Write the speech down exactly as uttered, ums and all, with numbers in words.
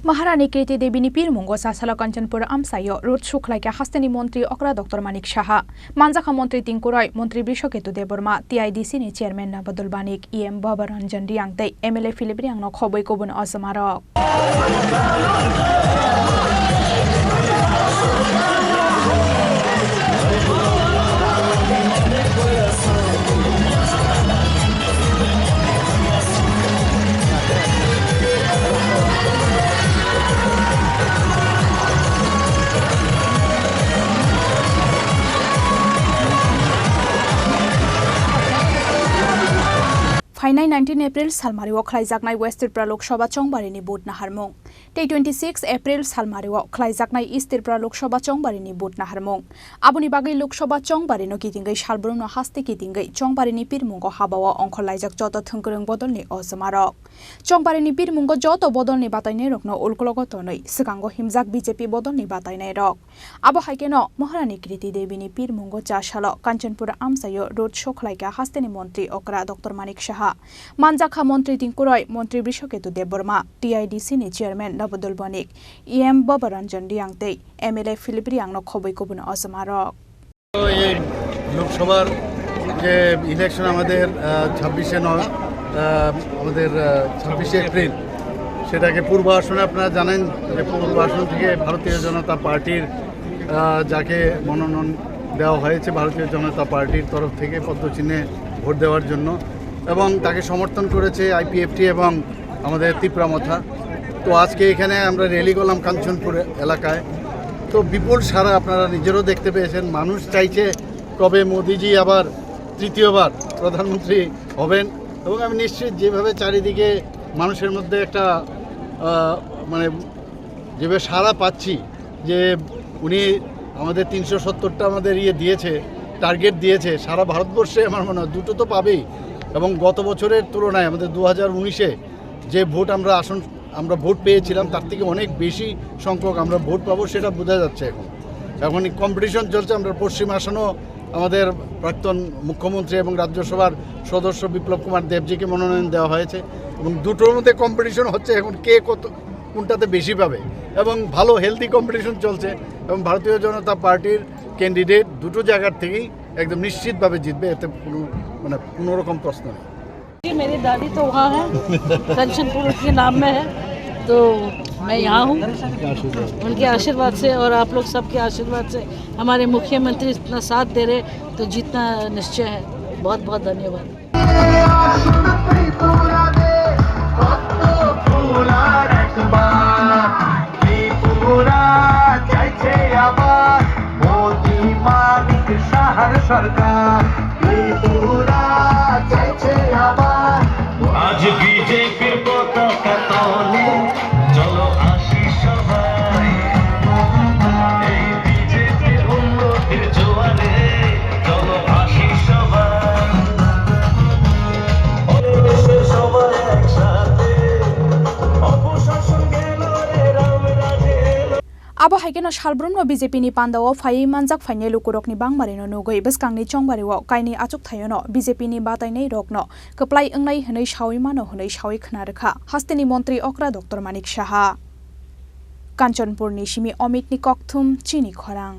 Maharani Kriti Devi ni pirmungo chasalo Kanchanpur amchaio road show khlaikha hasteni montri okra Doctor Manik Saha, manjakha montri Tinku Roy, montri Brishaketu Debbarma, T I D C ni chairman Nabadul Banik, E M Baba Ranjan Riyang tei M L A Philip Riyang no khobwi kubun ojomarok. Phainai nineteen April salmario khlaijaknai West Tripura Lok Sabha chongbarini vote naharmung. Tei twenty six April salmario khlaijaknai East Tripura Lok Sabha chongbarini vote naharmung. Aboni bagwi Lok Sabha chongbarino kitingwi salbrumno haste kitingwi chongbarini pirmungo habao ongkhorlaijak joto thwngkwrwng bodolni ojomarok. Chongbarini pirmungo joto bodolni batainairokno ulkulogo tonwi swkango himjak B J P bodolni batainairok. Abo hai kheno Maharani Kriti Devi ni pirmungo chasalo Kanchanpur amchaio road show khlaikha hasteni montri okra Doctor Manik Saha, manjakha montri Tinku Roy, montri Brishaketu Debbarma, T I D C ni chairman Nabadul Banik, E M Baba Ranjan Riyang tei M L A Philip Riyang no khobwi kubun ojomarok. এই লোকসভার যে ইলেকশন আমাদের, আহ, ছাব্বিশে ন-, আহ, আমাদের, আহ, ছাব্বিশে এপ্রিল, সেটাকে পূর্ব আসনে আপনারা জানেন যে পূর্ব আসন থেকে ভারতীয় জনতা পার্টির, আহ, যাকে মনোনয়ন দেওয়া হয়েছে ভারতীয় জনতা পার্টির তরফ থেকে পদ্মচিহ্নে ভোট দেওয়ার জন্য, এবং তাকে সমর্থন করেছে আইপিএফটি এবং আমাদের তিপ্রা মথা। তো আজকে এখানে আমরা র‍্যালি করলাম কাঞ্চনপুর এলাকায়। তো বিপুল সাড়া আপনারা নিজেরাও দেখতে পেয়েছেন, মানুষ চাইছে কবে মোদিজি আবার তৃতীয়বার প্রধানমন্ত্রী হবেন। এবং আমি নিশ্চিত যেভাবে চারিদিকে মানুষের মধ্যে একটা, আহ, মানে যেভাবে সাড়া পাচ্ছি যে উনি আমাদের তিনশো সত্তরটা আমাদের ইয়ে দিয়েছে, টার্গেট দিয়েছে, সারা ভারতবর্ষে আমার মনে হয় দুটো তো পাবেই। এবং গত বছরের তুলনায় আমাদের দু হাজার উনিশে যে ভোট আমরা আসন, আমরা ভোট পেয়েছিলাম, তার থেকে অনেক বেশি সংখ্যক আমরা ভোট পাবো, সেটা বোঝা যাচ্ছে এখন। এখন কম্পিটিশন চলছে। আমরা পশ্চিম আসনও আমাদের প্রাক্তন মুখ্যমন্ত্রী এবং রাজ্যসভার সদস্য বিপ্লব কুমার দেবজিকে মনোনয়ন দেওয়া হয়েছে, এবং দুটোর মধ্যে কম্পিটিশন হচ্ছে এখন কে কত, কোনটাতে বেশি পাবে, এবং ভালো হেলদি কম্পিটিশন চলছে। এবং ভারতীয় জনতা পার্টির ক্যান্ডিডেট দুটো জায়গার থেকেই একদম নিশ্চিতভাবে জিতবে, এতে কোনো, মানে, কোনো রকম প্রশ্ন নেই। जी, मेरी दादी तो वहाँ है, कंचनपुर के नाम में है, तो मैं यहाँ हूँ। उनके आशीर्वाद से और आप लोग सबके आशीर्वाद से, हमारे मुख्यमंत्री इतना साथ दे रहे, तो जीतना निश्चय है। बहुत बहुत धन्यवाद। ত্রিপুরা চাইছে আবার মোদি মানিক সাহার সরকার। ত্রিপুরা চাইছে আবার। আজ বিজেপির পতাকা তলে চলো আসি সবাই। এই বিজেপির উন্নতির জোয়ারে চলো আসি সবাই। দেশে সবাই একসাথে, অপশাসন গেল রে, রাম রাজ এলো। Abo hai kheno salbrumno B J P ni pandao phaiwi manjak phainai lukurokni bangmarino nugwi bwskangni chongbario kainwi achukthaiono B J P ni batainairokno kwplai wngnai hwnwi saui mano hwnwi saui khna rwkha hasteni montri okra Doctor Manik Saha. Kanchanpurni simi Omitni kokthum chini khorang.